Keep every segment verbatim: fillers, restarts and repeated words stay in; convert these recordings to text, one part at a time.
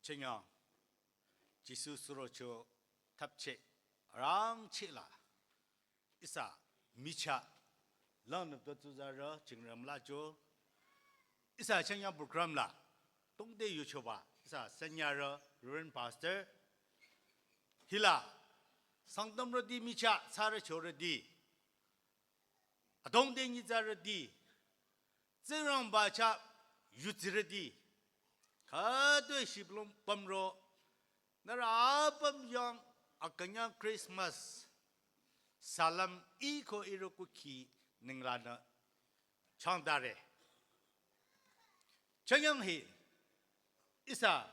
Chünye, Jisu surocho thapcheh, arangcheh la, ihsa michah, langnüpto tsuzarü, chingrüm lacho, ihsa chünye program la, tongde yuchoba, ihsa sanyarü, Reverend Pastor, hila, Sangtamrüti michah, tsarü chorüti, adongde nyitsarüti, Tsingrangba chah yudsirüti, khütoi shibülung pümro, nührü apüm yang akünyang Christmas salam iko iro kukhi ninglanü changdare. Chünye hi ihsa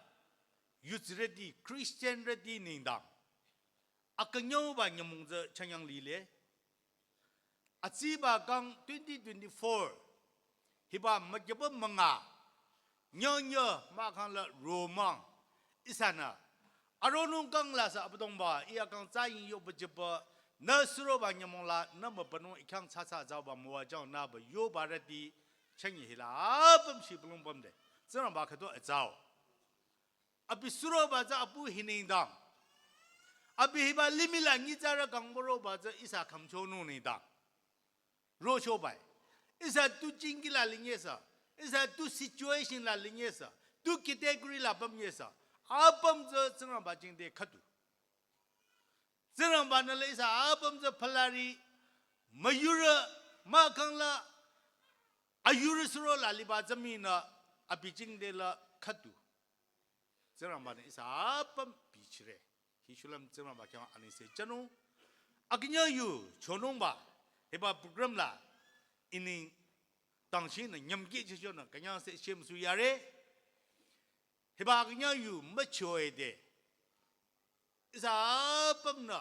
yudsirüti Christianrüti nengdang akünyangba nyümong tsü chünye lile. Atsiba kang twenty twenty-four. Hiba mükyüba münga. Nyonyo mahkhang la romang. Ihsanü. Aronung kang la sa Abüdongba. Iya kang tsa yin yoba jüba. Nü suroba nyümong la. Nü mübünung ikyang tsatsa zauba müwajang nüba yobarüti. Chünye hila apüm shibülung pümde. Tsingrangba khüto atsau. Abi suroba tsü apu hi nengdang. Abi hiba limih la nyitsarü kang müroba tsü ihsa khümchonung nengdang. Rochobai. Ihsa tu jingki la linyesa. Ihsa tu situation la linyesa. Tu category la pümnyesa. Apüm tsü Tsingrangba jingte khüdu. Tsingrangba nü la ihsa apüm tsü phalari. Müyurü mahkhang la. Ayurü suro la liba tsü minü. Abi jingte la khüdu. Tsingrangba nü ihsa apüm bichire. Hi shulüm Tsingrangba khyang anengse jünung. Akünyang yu chonungba. Hiba program la. Ini tangshi nü nyümki chichonü künyangse shemüsu yare. Hiba akünyang yu müchoede. Ihsa apümnü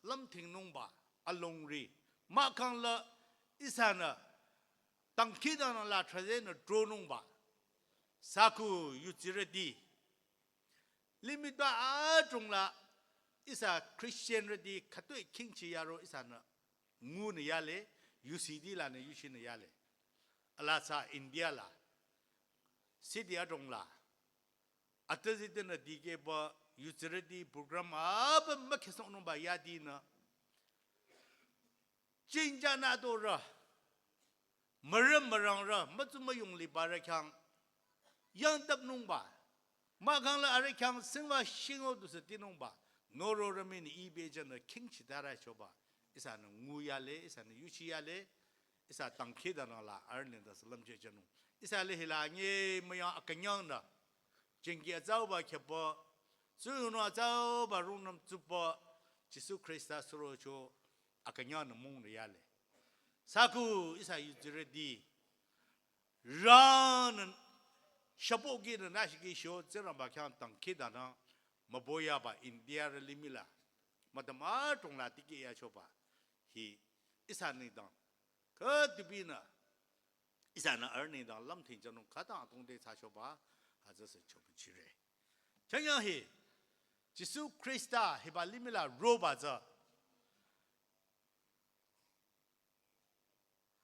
lümthingnungba. Alongri. Mahkhang la ihsanü. Dangkhidangnang la trazenü tronungba. Saku yudsirüti. Limih ba adrong la ihsa Christianrüti khütoi khingchi yaro ihsanü ngunü yale, U C D lanü yuchinü yale. Ala sa India la, city adrong la, atüzitenü dikehba yudsirüti program apüm mükhesongnungba yadinü, jinjanü dorü, mürü mürangrü, mütsu müyung libarü khyang, yangtapnungba. Mahkhang la arüh khyang singba shingo dusü tinungba. Nororü mii nü ibe jünü khingchi tarü choba. Ihsanü ngu yale, ihsanü yuchi yale, ihsa dangkhidangnang la arüh nengdang sü lümcheh jünung. Ihsa le hila nye müyang akünyangnü. Jengki atsauba khyüpü, tsuyungnung atsauba rungnüm tsupü, Jisu Khrista surocho akünyangnü müngnü yale. Saku ihsa yudsirüti, ranü, shapoki nü nashiki sho, Tsingrangba khyang dangkhidangnang, mübü yaba India rü limih la, mütüm adrong la tikeh yachoba, hi ihsa nengdang, khüdubinü, ihsanü arüh nengdang lümthing jünung khütang atongde thsachoba, hütsüsü chomüchire. Chünye hi, Jisu Khrista hiba limih la roba tsü,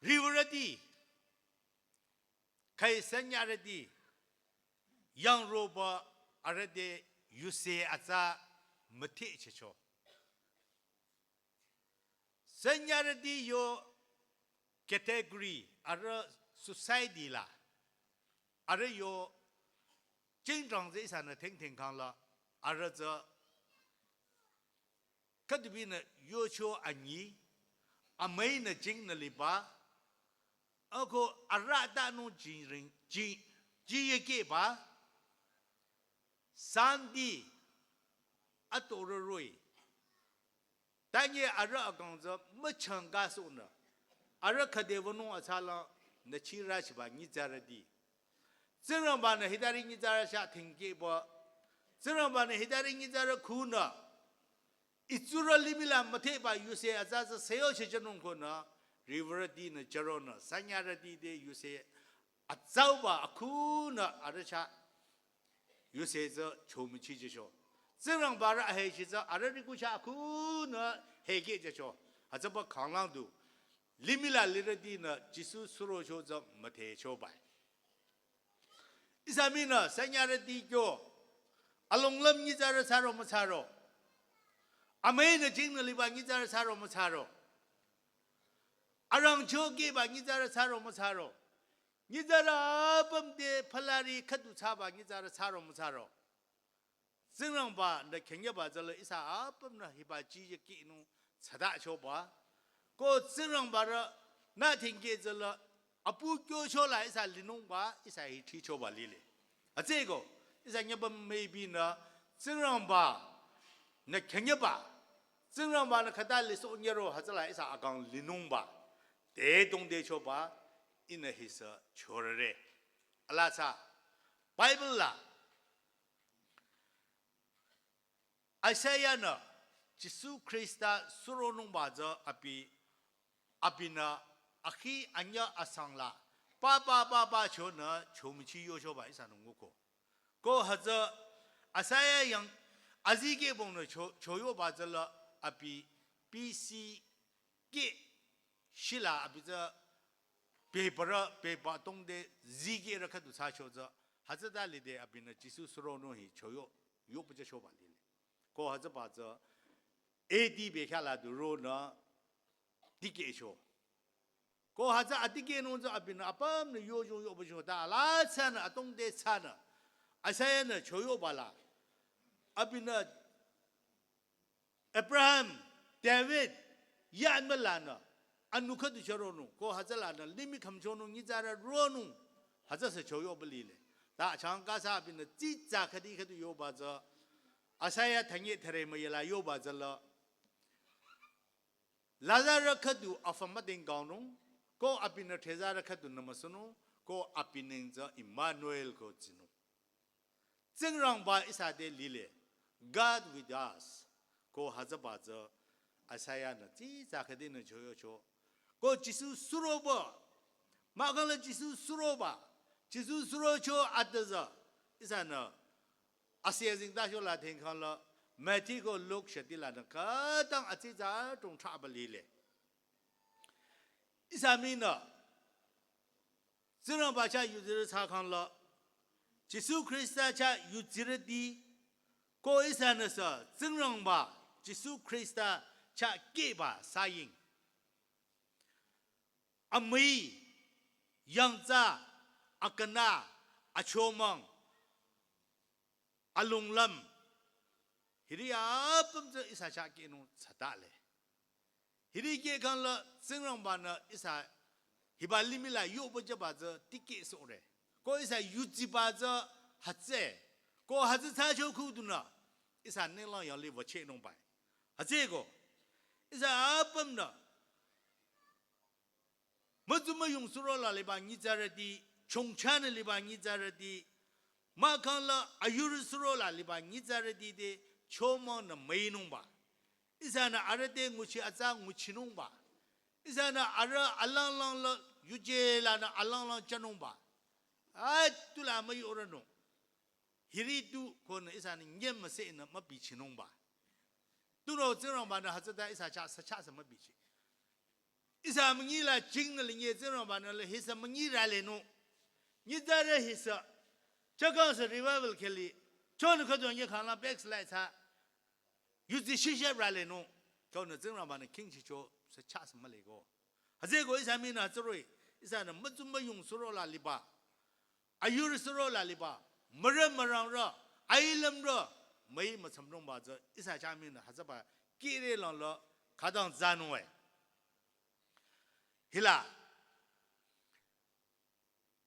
riwürüti, khüi sanyarüti, yang roba arüh te yuse atsa müthehchehcho. Sanyarüti yo category arüh society la, arüh yo jingdang tsü ihsanü thengtheng khangla, arüh tsü khüdubinü yocho anyi, amüinü jingnü liba, ako arüh tanung jingring, jing, jiyekehba, santi, atororoi. Tanye arüh akang tsü müchangkasohnü, arüh khüde wünung atsalang nü chirachiba nyitsarüti. Tsingrangba-nü hitari nyitsarü chah thengkehba, Tsingrangba-nü hitari nyitsarü khunü, itsurü limih la müthehba yuse atsa tsü seyochehjünung khunü, riwürütinü jüronü, sanyarüti te yuse atsauba akhunü arüh chah yuse tsü chomüchichehcho. Tsingrangba rü ahechi tsü arüh riku chah akhunü hekehchehcho. Hütsüba khanglang du, limih la lirütinü Jisu surocho tsü müthehchoba. Ihsa mii nü sanyarüti kyo, alonglüm nyitsarü thsaro müthsaro, amüinü jingnü liba nyitsarü thsaro müthsaro, arangcho kehba nyitsarü thsaro müthsaro, nyitsarü apüm te phalari khüdu thsaba nyitsarü thsaro müthsaro, Tsingrangba-nü künyangba tsüla ihsa apümnü hiba jiyekeh nung thsadachoba. Ko Tsingrangba rü nü thengkeh tsüla apu kyocho la ihsa linungba, ihsa hi thrichoba lile. Hütsüeko, ihsa nyübüm müibinü Tsingrangba-nü künyangba, Tsingrangba-nü khüta lisoh nyüro hütsüla ihsa akang linungba, te tongdechoba, ihnü hisü chorere. Ala tsü, Bible la, Isaiah-nü Jisu Khrista suronungba tsü abi, abinü akhi anyüh asang la, papa papa chonü chomüchi yochoba ihsanü nguko. Ko hütsü Isaiah yang azikehbongnü cho, choyoba tsüla abi B C keh shila abi tsü bebürü beba tongde zikehrü khüdu thsacho tsü, hütsüta lide abinü Jisu suronung hi choyo, yohpüjüchoba lile. Ko hütsüba tsü A D bekhyah la du ronü dikehcho. Ko hütsü adikehnung tsü abinü apümnü yojung yohpücho ta ala thsanü atongde thsanü, Isaiah-nü choyoba la, abinü Abraham, David, yanmülanü, anu khüdu chüronung, ko hütsülanü limih khümchonung nyitsarü ronung, hütsüsü choyoba lile. Ta achangkasa abinü tsitsa khüdi khüdu yoba tsü, Isaiah thünye thüre müyela yoba tsüla, lazarü khüdu afü müding gaonung, ko abinü thezarü khüdu nümüsunung, ko abineng tsü Emmanuel ko tsinung. Tsingrangba ihsa te lile, God with us. Ko hütsüba tsü Isaiah-nü tsitsa khüdinü choyocho. Ko Jisu suroba, mahkhang la Jisu suroba, Jisu surocho atüzü, ihsanü asi azengtacho la thengkhang la, Matthew ko Luke shatilanü khütang atsitsa tongthraba lile. Ihsa mii nü Tsingrangba chah yuzirü thsakhang la, Jisu Khrista chah yuzirüti, ko ihsanüsü Tsingrangba Jisu Khrista chah kehba saying, amüi, yangtsa, akünü, achomang, alonglüm, hiri apüm tsü ihsa chah kehnung thsatale. Hiri kehkhang la Tsingrangba-nü ihsa hiba limih la yohpüjüba tsü tikehsohre. Ko ihsa yuziba tsü hütsü. Ko hütsü thsacho khudunü ihsa ninglang yanglih wüchehnungba. Hütsüeko, ihsa apümnü mütsumüyung suro la liba nyitsarüti, chongchanü liba nyitsarüti, mahkhang la ayurü suro la liba nyitsarüti te chomangnü müinungba. Ihsanü arüh te nguchi atsa nguchinungba. Ihsanü arüh alanglang la yuje lanü alanglang jünungba. Ai, tula müyurünung. Hiri tu konü ihsanü nyem müsenü mübichinungba. Tunüo Tsingrangba-nü hütsüta ihsa chah, sa chah sü mübichi. Ihsa münyi la jingnü linye Tsingrangba-nü le hisa münyi rale nü. Nyitsarü hisa. Chakang sü revival keli. Chonü khüdu nye khangla backslide sa. Yuzi shishep rale nü. Chonü Tsingrangba-nü kingchicho sa chah sü müleko. Hütsüko ihsa minü hütsüroi. Ihsanü mütsü müyung suro la liba. Ayurü suro la liba, mürü mürangrü, ailümrü, müi mütsümrungba tsü, ihsa chah minü hütsüba kire langla khütang zanung-e. Hila,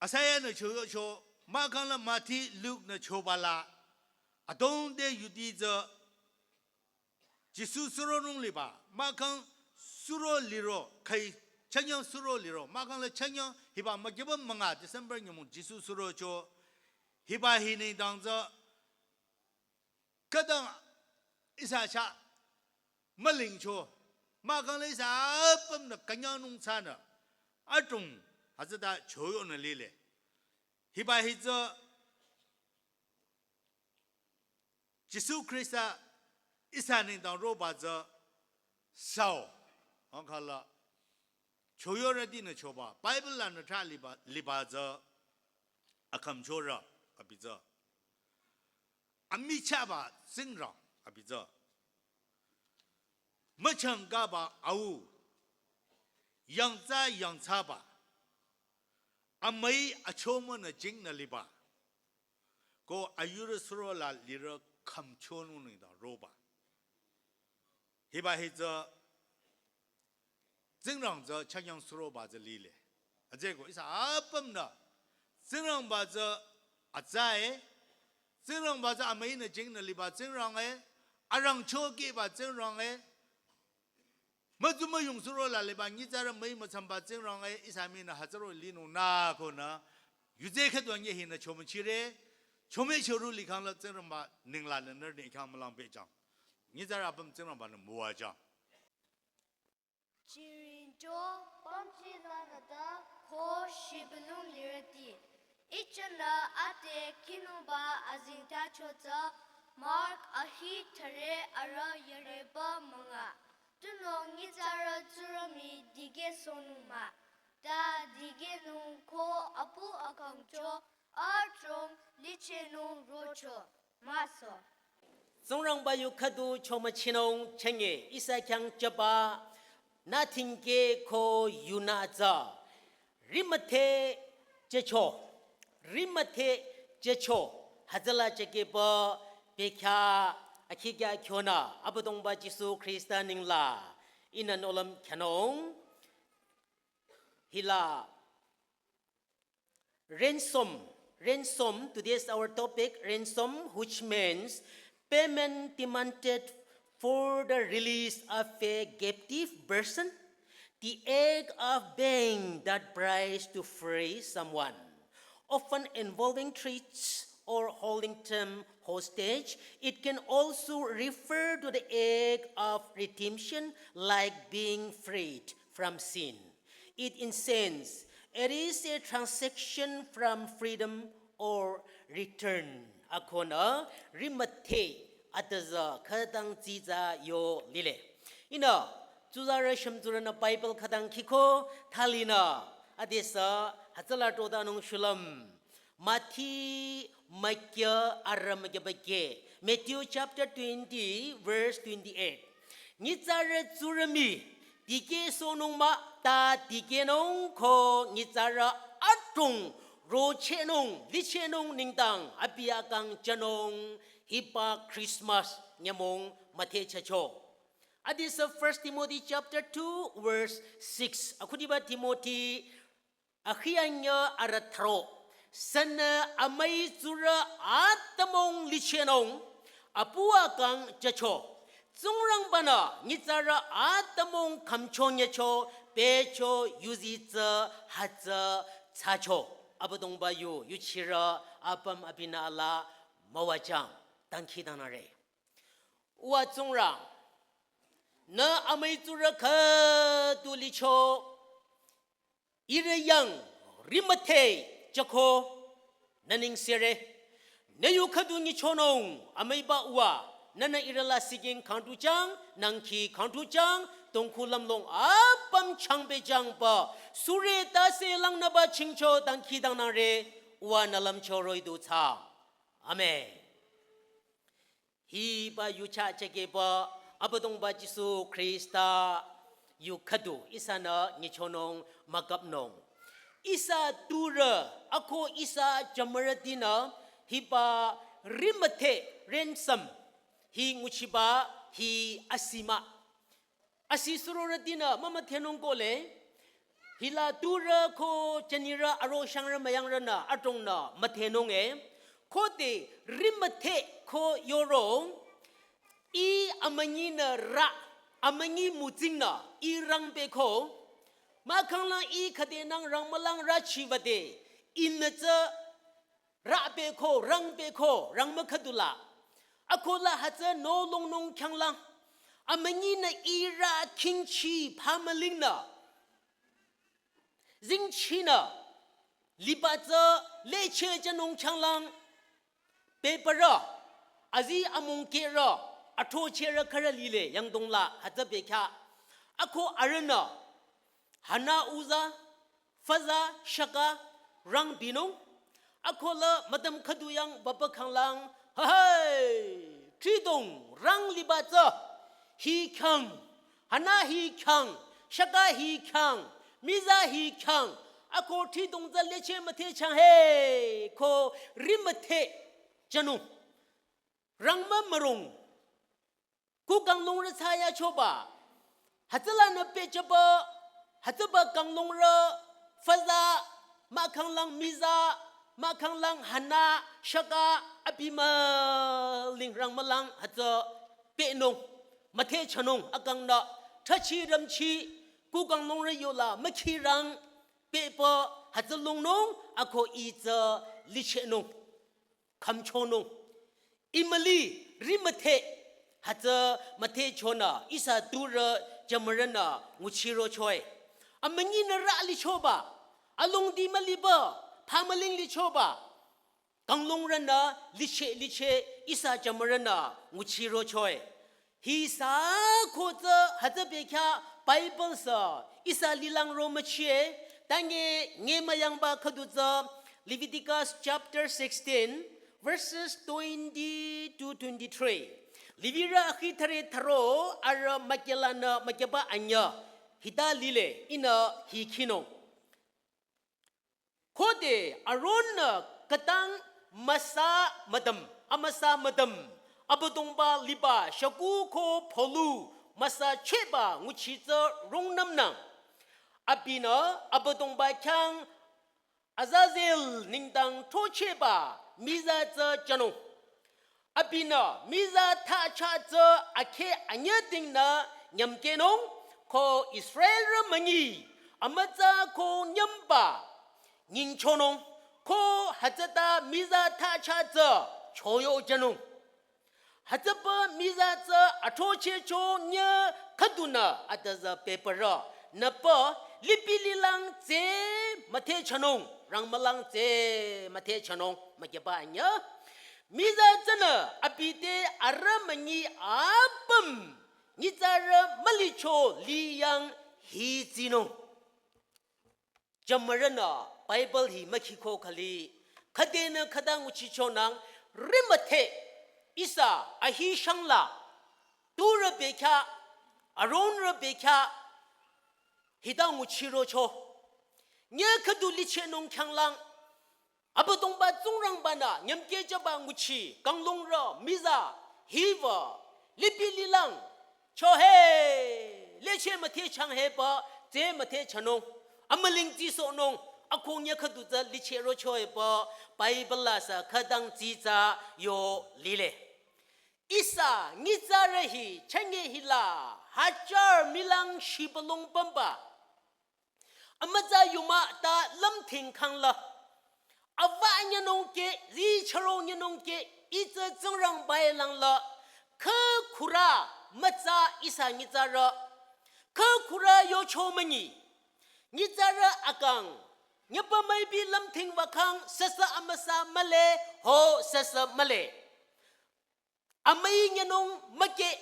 Isaiah-nü choyocho, mahkhang la Matthew, Luke-nü choba la, adongde yuti tsü, Jisu suronung liba, mahkhang suro liro, khai chanyang suro liro, mahkhang la chanyang hiba mükiba münga December nyümong Jisu surocho, hiba hi nengdang tsü, khütang ihsa chah mülingcho, mahkhang la ihsa apümnü künyangnung thsanü, adrong hütsüta choyonü lile. Hiba hi tsü, Jisu Khrista ihsa nengdang roba tsü sao. Angkala choyorütinü choba. Bible lanü trah liba, liba tsü akhümchorü abi tsü. Amichahba Tsingrang abi tsü. Müchangkaba au. Yangtsa yangthsaba. Amüi achomünü jingnü liba. Ko ayurü suro la lirü khümchonung nengdang roba. Hiba hi tsü Tsingrang tsü chanyang suroba tsü lile. Hütsüko ihsa apümnü Tsingrangba tsü atsa-e, Tsingrangba tsü amüinü jingnü liba Tsingrang-e, arangcho kehba Tsingrang-e, mütsü müyung suro la liba nyitsarü müi mütsümba Tsingrang-e ihsa minü hütsüro linung nü konü, yuje khüdu nye hinü chomüchire, chomüchorü likhang la Tsingrangba ninglanü nührü nengkhang mülang pehjang. Nyitsarü apüm Tsingrangba-nü müwajang. Chirincho pamchi lanata ko shibülung lirüti. Ichanü ate kinungba azingtacho tsü Mark ahi thüre arüh yareba münga. Tunüo nyitsarü tsurümi dikehsohnung mah. Ta dikehnung ko apu akangcho adrong lichehnung rocho. Maso. Tsingrangba yu khüdu chomüchinung chenge ihsa khyang jüba nü tingkeh ko yunü tsü. Rimüthe jücho. Rimüthe jücho. Hütsüla jükehba bekhyah akhikya khyonü Abüdongba Jisu Khrista nengla ihnü nohlüm khyanung. Hila Ransom. Ransom, today is our topic, ransom, which means payment demanded for the release of a captive person, the act of paying that price to free someone, often involving threats or holding them hostage. It can also refer to the act of redemption, like being freed from sin. It, in sense, it is a transaction from freedom or return. Akonü rimüthe atüza khütang tsiza yo lile. Ihnü, tsuzarü shümtsurünü Bible khütang khiko thalinü, adesü hütsüla todanung shulüm. Mathi makya arü makya bakya. Matthew chapter twenty, verse twenty-eight. Nyitsarü tsurümi dikehsohnung mah ta dikehnung ko nyitsarü adrong rochehnung, lichehnung nengdang abi akang jünung hiba Christmas nyümong müthehchehcho. Adesü First Timothy chapter two, verse six. Akhudiba Timothy akhi anyüh arü thüro. Sünü amüi tsurü atümung lichehnung, apu akang jücho. Tsingrangba-nü nyitsarü atümung khümchonyecho, pehcho yuzi tsü hütsü thsacho. Abüdongba yu, yuchirü apüm abinü ala müwajang, dangkhidangnangre. Uwa Tsingrang, nü amüi tsurü khüdu licho, Ihrü yang rimüthe jüko nü nengsere. Nü yu khüdu nyichonung amüiba uwa, nünü ihrü la siking khangtujang, nangki khangtujang, tongkhu lümlong apüm changpehjangba, sure tase langnüba chingcho dangkhidangnangre, uwa nü lümcho roh-i du thsa. Amen. Hiba yucha chekeba Abüdongba Jisu Khrista yu khüdu ihsanü nyichonung mükapnung. Ihsa turü ako ihsa jümürütinü hiba rimüthe, ransom, hi nguchiba hi asi mah. Asi surorütinü mümüthenung kohle, hila turü ko jünirü aro shangrü müyangrünü adrongnü müthenung e, khode rimüthe ko yoro, ih amünyinü rü, amünyi mütsingnü ih rangpehko, mahkhanglang ih khüdenang rangmülang rüchiwüde, ihnü tsü rüpehko, rangpehko, rangmü khüdula. Akola hütsü nü longnung khyanglang, amünyinü ihrü khingchi phamülingnü, zingchinü, liba tsü lechehjünung khyanglang, pehparü, azi amungkehrü, athrochehrü khürü lile yangdongla hütsü bekhyah. Ako arühnü, Hana Uza, Faza, Shaka, rangpinung, akola mütam khüdu yang baba khanglang, hahai, thridong rang liba tsü, hi khyang, Hana hi khyang, Shaka hi khyang, Miza hi khyang, ako thridong tsü lecheh müthehchang he, ko rimüthe jünung. Rangmü mürong. Ku kanglungrü thsayachoba, hütsülanü pehjüba, hütsüba kanglungrü, Faza, mahkhanglang Miza, mahkhanglang Hana, Shaka, abi müling rangmülang hütsü pehnung, müthehchanung, akangnü, thrachi rümchi, ku kanglungrü yola mükhirang, pehpü hütsü longnung, ako ih tsü lichehnung, khümchonung. Ih müli rimüthe, hütsü müthehchonü ihsa turü jümürünü nguchirochoe. Amünyinü rü lichoba, alongdi müliba, phamüling lichoba, kanglungrünü liche liche ihsa jümürünü nguchirochoe. Hi sa ko tsü hütsü bekhyah Bible sü ihsa lilang ro müchie, tange nge müyangba khüdu tsü Leviticus chapter sixteen, verses twenty to twenty-three. Levirü akhi thüre thüro arüh mükelanü mükyeba anyüh hita lile, ihnü hi khinung. Khode Aron-nü khütang amüsa müdüm, amüsa müdüm, Abüdongba liba shükuh ko pholu müsachehba nguchi tsü rungnümnang. Abinü Abüdongba khyang Azazel nengdang throchehba miza tsü jünung. Abinü miza thacha tsü akheh anyüdingnü nyümkehnung, ko Israelrü münyi amütsa ko nyümba nyingchonung, ko hütsüta miza thacha tsü choyo jünung. Hütsüpü miza tsü athrochehcho nyüh khüdunü atüzü pehparü nüpü lipililang tsü müthehchanung, rangmülang tsü müthehchanung, mükyeba anyüh. Miza tsünü abi te arüh münyi apüm nyitsarü mülicho liyang hitsinung. Jümürünü Bible hi mükhiko khali, khüdenü khüta nguchichonang, rimüthe ihsa ahi shangla, turü bekhyah, Aronrü bekhyah, hita nguchirocho. Nyüh khüdu lichehnung khyanglang, Abüdongba Tsingrangbanü nyümkehjüba nguchi, kanglungrü, miza, hiwü, lipililang, chohe, lecheh müthehchang hepü, tsü müthehchanung, amüling tsisohnung, akhung nyüh khüdu tsü lichehrocho hepü, Bible la sü khütang tsitsa yo lile. Ihsa nyitsarü hi chünye hila, hajar mülang shibülung pümba. Amütsa yumü ta lümthing khangla. Ava nyünung ke, zi chüro nyünung ke, ih tsü Tsingrangba-e langla. Khükhurü mütsa ihsa nyitsarü. Khükhurü yocho münyi. Nyitsarü akang, nyüpa müipi lümthing wükhang süsü amüsa mühle, ho süsü mühle. Amüi nyünung müke,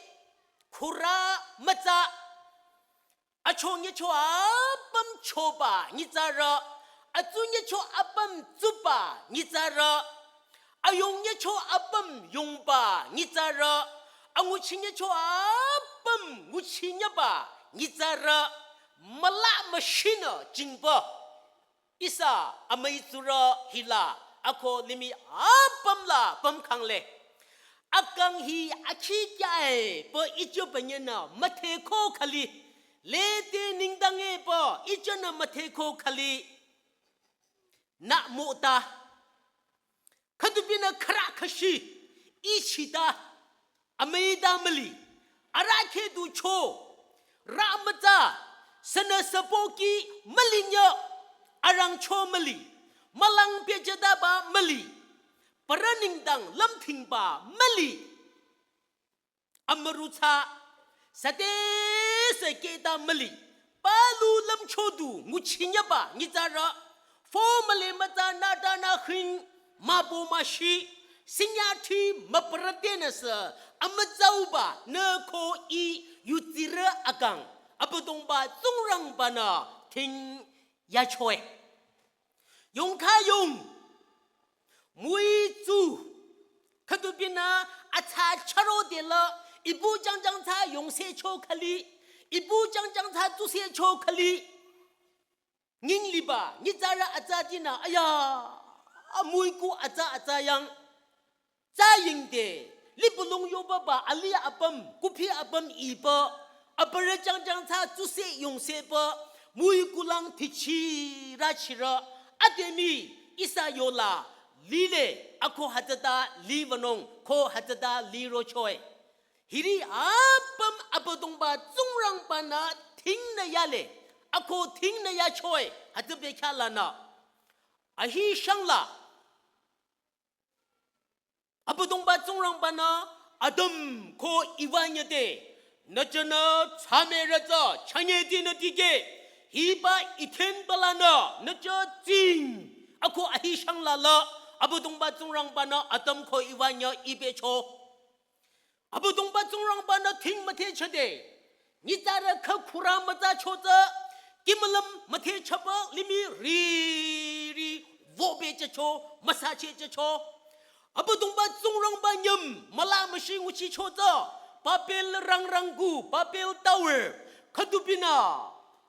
khura mütsa, achong nyücho apüm choba nyitsarü, atsu nyücho apüm tsuba nyitsarü, ayong nyücho apüm yongba nyitsarü, anguchi nyücho apüm nguchi nyüba nyitsarü, müla müshinü jingba. Ihsa amüi tsurü hila ako limih apüm la pümkhangle. Akang hi akhi kyae pü icho banyana mütheko khali. Lete nengdange pü ichonü mütheko khali. Na mota. Khüdupinü khara khashi, ichita, amüita müli, arahkheh du cho, rü mütsa, sünü süpoki müli nyü, arangcho müli, mülang pehjütaba müli, parü nengdang lümthingba müli. Amürutsa, sate se keta müli, palu lümcho du nguchi nyüba nyitsarü, fo müle mütsa nüta nükhing, mübo müshi, sinyathi müpürütenüsü, amütsauba nü ko i yutsirü akang, Abüdongba Tsingrangbanü thing yachoe. Yongkha yong, müitsu, khüdupinü atsa charo dela, ibu jangjang tsa yongsecho khali, ibu jangjang tsa tsusecho khali. Nying liba, nyitsarü atsa dinü, aya, müiku atsa atsa yang. Tsa yingde, lipulong yobaba ali apüm, kupi apüm iba, abürü jangjang tsa tsuse yongse ba, müikulang tichi rachirü, atemi ihsa yola, lile, ako hütsüta livanung, ko hütsüta lirochoe. Hiri apüm Abüdongba Tsingrangbanü thingnü yale, ako thingnü yachoe, hütsü bekhalanü. Ahi shangla, Abüdongba Tsingrangbanü Adam ko Eva nyüte, nüchanü tsame rütsa chanye dinü dikeh, hiba Eden balanü nücha tsing, ako ahi shangla la, Abüdongba Tsingrangbanü Adam ko Eva nyü ibecho. Abüdongba Tsingrangbanü thing müthehchade, nyitsarü khükhura mütsa chotsü, kimülüm müthehchaba limih riri, vobe checho, müsache checho. Abüdongba Tsingrangba nyüm, müla müshi nguchi chotsü, Babel rangrangku, Babel Tower, khüdupinü,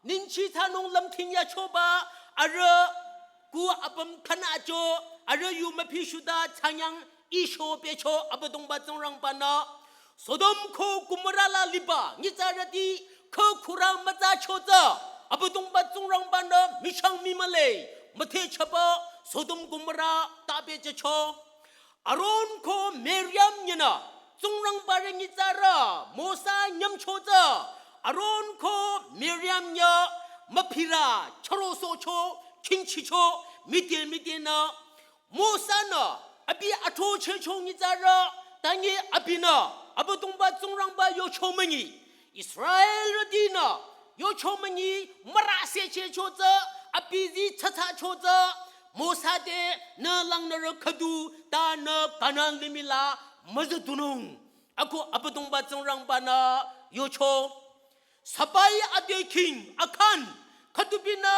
ningchi tsanung lümthing yachoba, arüh ku apüm khana cho, arüh yu müphi shuta tsanyang isho pecho Abüdongba Tsingrangbanü. Sodom ko Gomorrah la liba, nyitsarüti, khükhura mütsa chotsü, Abüdongba Tsingrangbanü, michang mimale, müthehchaba, Sodom Gomorrah, tabe checho. Aron ko Miriam nyünü, Tsingrangbarü nyitsarü, Mosa nyümchotsü, Aron ko Miriam nyü, müphira, charo socho, khingchicho, mite mitenü, Mosanü, abi athrochehcho nyitsarü, tangi abinü, Abüdongba Tsingrangba yocho münyi. Israelrütinü, yocho münyi, mürase chechotsü, abi zi tsatsa chotsü, Mosa te, nü langnürü khüdu, ta nü Kanan limih la, müzüdunung. Ako Abüdongba Tsingrangbanü, yocho. Sabai ade king, Akhan, khüdupinü,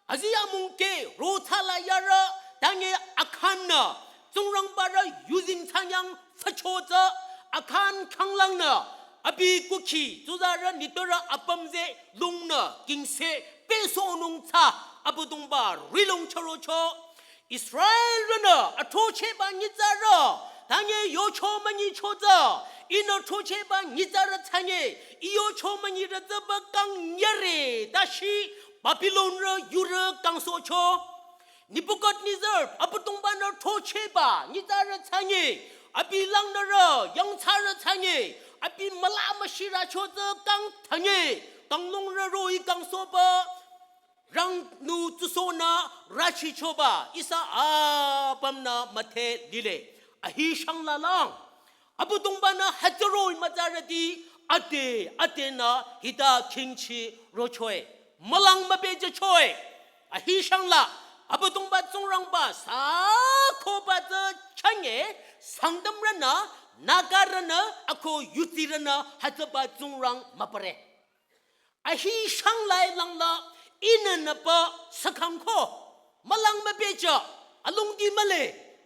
azi amungke, rotsa la yarü, tangi Akhan nü, Tsingrangbarü yuzeng tsanyang, fachotsü, Akhan khanglangnü, abi kukhi, tsuzarü nitpürü apümze, lungnü, kingse, pesonung tsa, Abüdongba, rilong charocho, Israelrünü, athrochehba nyitsarü, tangi yocho münyi chotsü, ihnü throchehba nyitsarü tsanye, i yocho münyirü tsüba kang nyüre, tashi, Babylonrü yurü kangsohcho. Nebuchadnezzar, Abüdongbanü throchehba, nyitsarü tsanye, abi langnürü, yangthsarü tsanye, abi müla müshira chotsü kang tsanye, kanglungrü roh-i kangsohba, rangnu tsusohnü rachichoba, ihsa apümnü müdhe lile, ahi shanglalang. Abüdongbanü hütsü roh-i mütsarüti, ade, adenü, hita khingchi rochoe. mülang müpehjüchoe. Ahi shangla, Abüdongba Tsingrangba sü koba tsü chünye, Sangtamrünü, Nagarünü, ako yutsirünü, hütsüba Tsingrang müpüre. Ahi shanglai langla, ihnü nüpü sükangko, mülang müpehjü, alongdi mühle,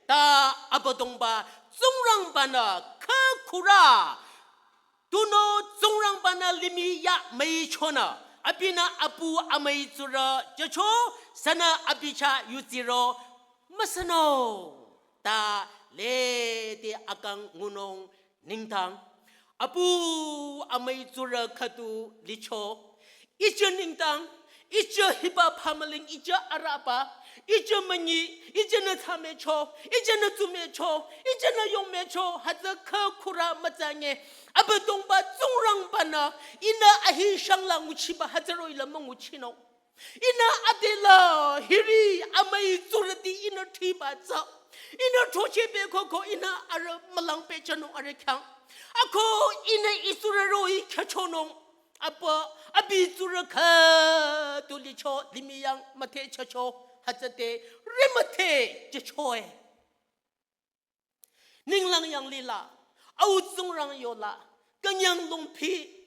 ta Abüdongba Tsingrangbanü khükhurü, tunüo Tsingrangbanü limih ya müichonü, abinü apu amüi tsurü jücho, sünü abi chah yutsiro, müsünü, ta lede akang ngunung nengdang, apu amüi tsurü khüdu licho, ijü nengdang, ijü hiba phamüling, ijü arüba, ijü münyi, ijünü thsamecho, ijünü tsumecho, ijünü yongmecho, hütsü khükhurü mütsange, Abüdongba Tsingrangbanü, ihnü ahi shangla nguchiba hütsü roh-i la münguchinung. Ihnü adela hiri amüi tsurüti ihnü thiba tsü. Ihnü throcheh pehkoko ihnü arüh mülang pehjünung arüh khyang. Ako ihnü itsurü roh-i khyüchonung. Apa abi tsurü khüdu licho limih yang müthehjücho hütsüte rimüthehjüchoe. Ninglang yanglila, au Tsingrang yola, künyang lungpi,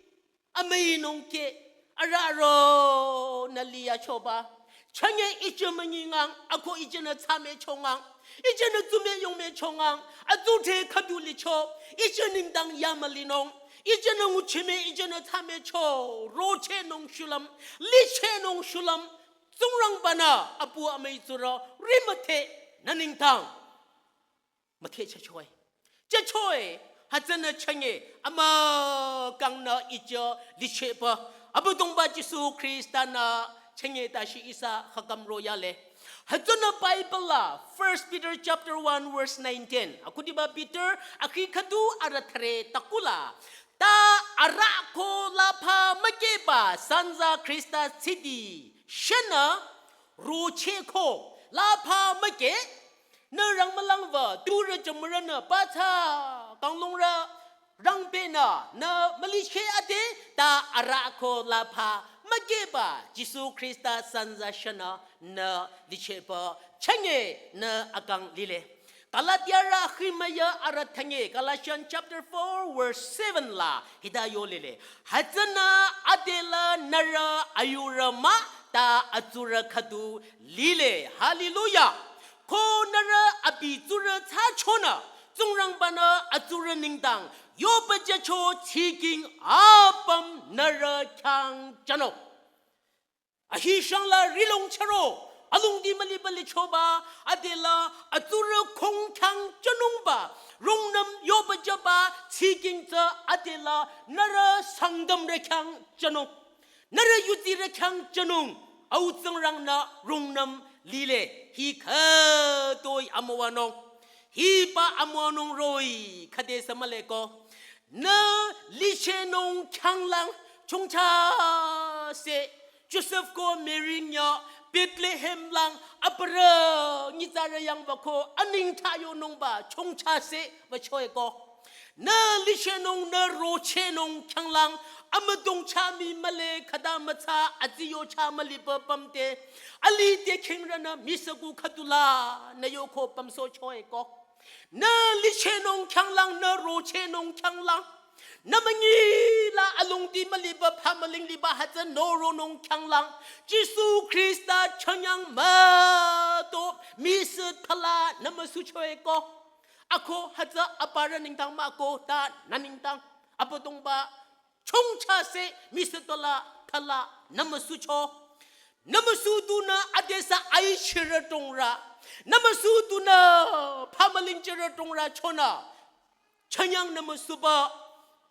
amüi nungke, arüh ronü liyachoba. Chünye ijü münyi ngang, ako ijünü thsamechongang, ijünü tsume yongmechongang, atsudhre khüdu licho, ijü nengdang yamülinung, ijünü nguchime, ijünü thsamecho, rochehnung shulüm, lichehnung shulüm, Tsingrangbanü apu amüi tsurü, rimütheh, nü nengdang müthehjüchoe. Jüchoe, hütsünü chünye, amükangnü ijü lichehba, Abüdongba Jisu Khristanü chünye tashi ihsa khakam royale. Hütsünü Bible la, First Peter chapter one verse nineteen. Akhudiba Peter, akhi khüdu arüh thüre takula. Ta arüh ko lapha mükehba sanza Khrista tsidi, shünü rochehko lapha mükeh, nü rangmülangba, turü jümürünü, pathsa, kanglungrü, rangbenü, nü mülicheh ade, ta arüh ko lapha mükehba, Jisu Khrista sanza shünü, nü lichehba, chünye, nü akang lile. Galatiarü khimüya arüh thünye, Galatians chapter four verse seven la, hita yolile. Hütsünü adela nührü ayurü mah ta atsurü khüdu lile. Hallelujah. Ko nührü abi tsurü thsachonü, Tsingrangbanü atsurü nengdang, yoba jücho tsiking apüm nührü khyang jünung. Ahi shangla rilong chüro, alongdi müliba lichoba, adela atsurü khong khyang jünungba, rungnüm yoba jüba, tsiking tsü adela nührü Sangtamrü khyang jünung. Nührü yutsirü khyang jünung, au Tsingrangnü rungnüm lile, hi khütoi amüwanung. Hiba amüwanung roh-i khüde sü mühleko. Nü lichehnung khyanglang chongcha se, Josef ko Mary nyo Bethlehem lang aparü nyitsarü yangba ko anengtha yonungba chongcha se wüchoeko. Nü lichehnung, nü rochehnung khyanglang, amüdong chah mii mühle, khüta mütsa, aziyo chah müliba pümte, alih te khingrünü misüku khüdula nü yoko pümsohchoeko. Nü lichehnung khyanglang, nü rochehnung khyanglang, nü münyila alongdi müliba phamüling liba hütsü nü ronung khyanglang, Jisu Khrista chünyang müto misü thala nü müsuchoeko. Ako hütsü aparü nengdang mah ko ta nü nengdang. Abüdongba chongcha se misü thala thala nü müsucho. Nü müsu tunü adesü aichirü tongrü. Nü müsu tunü phamüling chirü tongrü chonü. Chünyang nü müsuba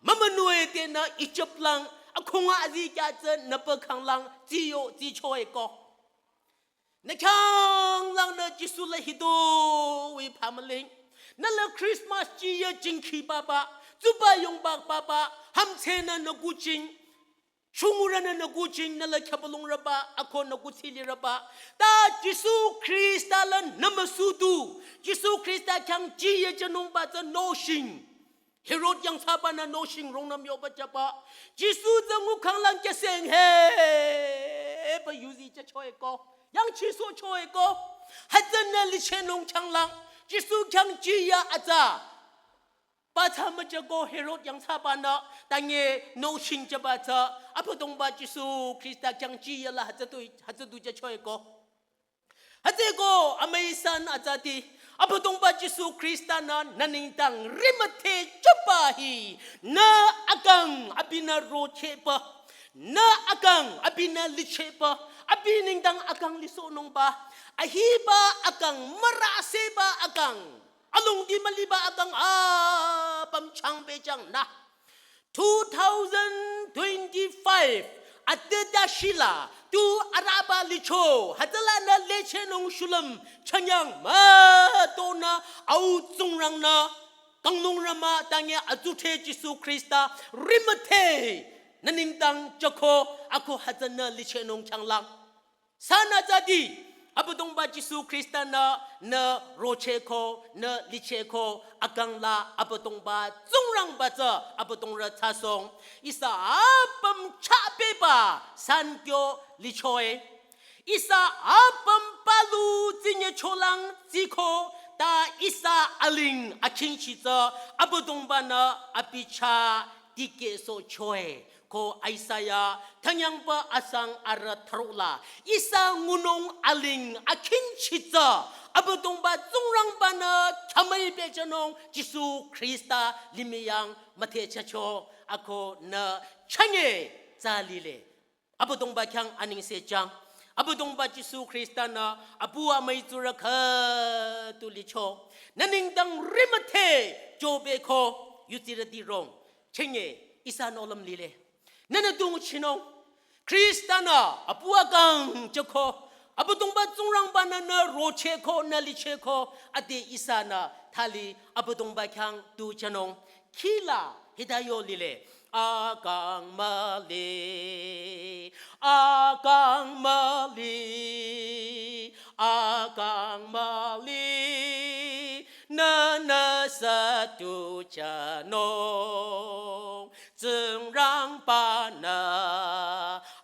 mümünue tenü Ijip lang akhunga azikyah tsü nüpü khanglang tsiyo tsichoeko. Nü khyanglang nü Jisu la hitoi phamüling. Nü la Christmas chiye jingkhi papa, tsuba yongba papa, hamtsenü nü kuching. Shungurünü nü kuching nü la khyapalungrüba, ako nü kuthsilirüba. Ta Jisu Khrista la nü müsu tu, Jisu Khrista khyang chiye jünungba tsü noshing. Herod yangthsabanü noshing rungnüm yoba jüba. Jisu tsü ngukhanglang keseng he yuzi jüchoeko, yangchisohchoeko. Hütsünü lichehnung khyanglang, Jisu khyang jiyü atsa. Pathsa müjüko Herod yangthsabanü, tange nohshingjüba tsü, Abüdongba Jisu Khrista khyang jiyüla hütsüdu, hütsüdu jüchoeko. Hütsüeko amüi san atsati, Abüdongba Jisu Khristanü nü nengdang rimüdhe jüba hi, nü akang abinü rochehba, nü akang abinü lichehba, abi nengdang akang lisohnungba, ahiba akang, müraseba akang, alongdi müliba akang apüm changpehjüngnü. Two thousand twenty-five, atüta shila, tu arüba licho, hütsülanü lichehnung shulüm, chanyang mütonü, au Tsingrangnü, kangnung rama tange atsudhre Jisu Khrista, rimüdhe, nü nengdang jüko, ako hütsünü lichehnung khyanglang. Sanü tsüdi, Abüdongba Jisu Khrista nü, nü rochehko, nü lichehko, akang la Abüdongba Tsingrangba tsü, Abüdongba rü thsasohng, ihsa apüm chapeba san kyo lichoe. Ihsa apüm palu tsinyecholang tsiko, ta ihsa aling akhingchi tsü, Abüdongba nü abi chah dikehsohchoe. Ko Isaiah, thanyangba asang arü thürola. Ihsa ngunung aling akhingchi tsü. Abüdongba Tsingrangba nü khamai pehjünung Jisu Khrista limih yang müthehjücho ako nü chünye tsü lile. Abüdongba khyang anengse jüng. Abüdongba Jisu Khrista nü apu amüi tsurü khüdu licho. Nü nengdang rimüdhe jübeko yutsirüti rong. Chünye ihsa nohlüm lile. Nünü tu nguchinung. Khrista nü apu akang jüko. Abüdongba Tsingrangba nü nü rochehko nü lichehko. Ade ihsanü thali Abüdongba khyang tu jünung. Khila hita yo lile. Akang müli, akang müli, akang müli, nünü sü tu jünung, Tsingrangba nü,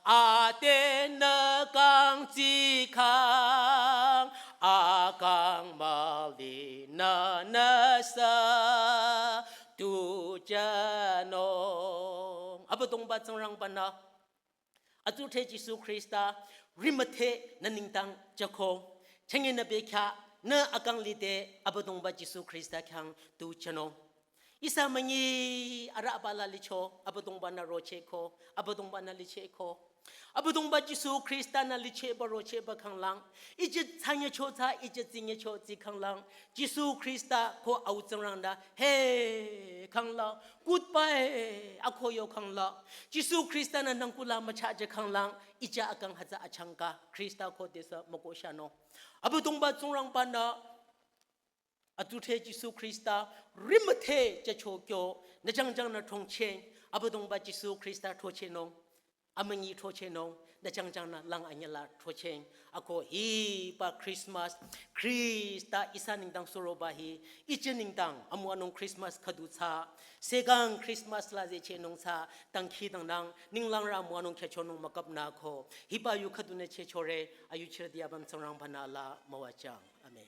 ade nü kang tsikhang, akang müli, nünü sü tu jünung. Abüdongba Tsingrangba nü, atsudhre Jisu Khrista, rimüdhe nü nengdang jüko. Chünye nü bekhyah, nü akang lide, Abüdongba Jisu Khrista khyang tu jünung. Ihsa münyi arüba la licho, Abüdongba nü rochehko, Abüdongba nü lichehko. Abüdongba Jisu Khrista nü lichehba rochehba khanglang. Ije tsanyecho tsü, ije tsinyecho tsi khanglang. Jisu Khrista ko au Tsingrang nü, he khanglang. Goodbye, ako yo khanglang. Jisu Khrista nü nangkula müchajü khanglang. Ije akang hütsü achangka. Khrista ko desü mükohshanung. Abüdongba Tsingrangba nü, atsudhre Jisu Khrista, rimüdhe jücho kyo, nü jangjang nü thongcheng, Abüdongba Jisu Khrista throchehnung, amünyi throchehnung, nü jangjang nü lang anyüla throcheng, ako hiba Christmas, Khrista ihsa nengdang suroba hi, ije nengdang, amüwanung Christmas khüdu tsü, sekang Christmas la zehchehnung tsü, dangkhidangnang, ninglang rü amüwanung khyüchonung müküpnü ko, hiba yu khüdu nü chehchore, ayuchirüti apüm Tsingrangba nü la müwajüng. Amen.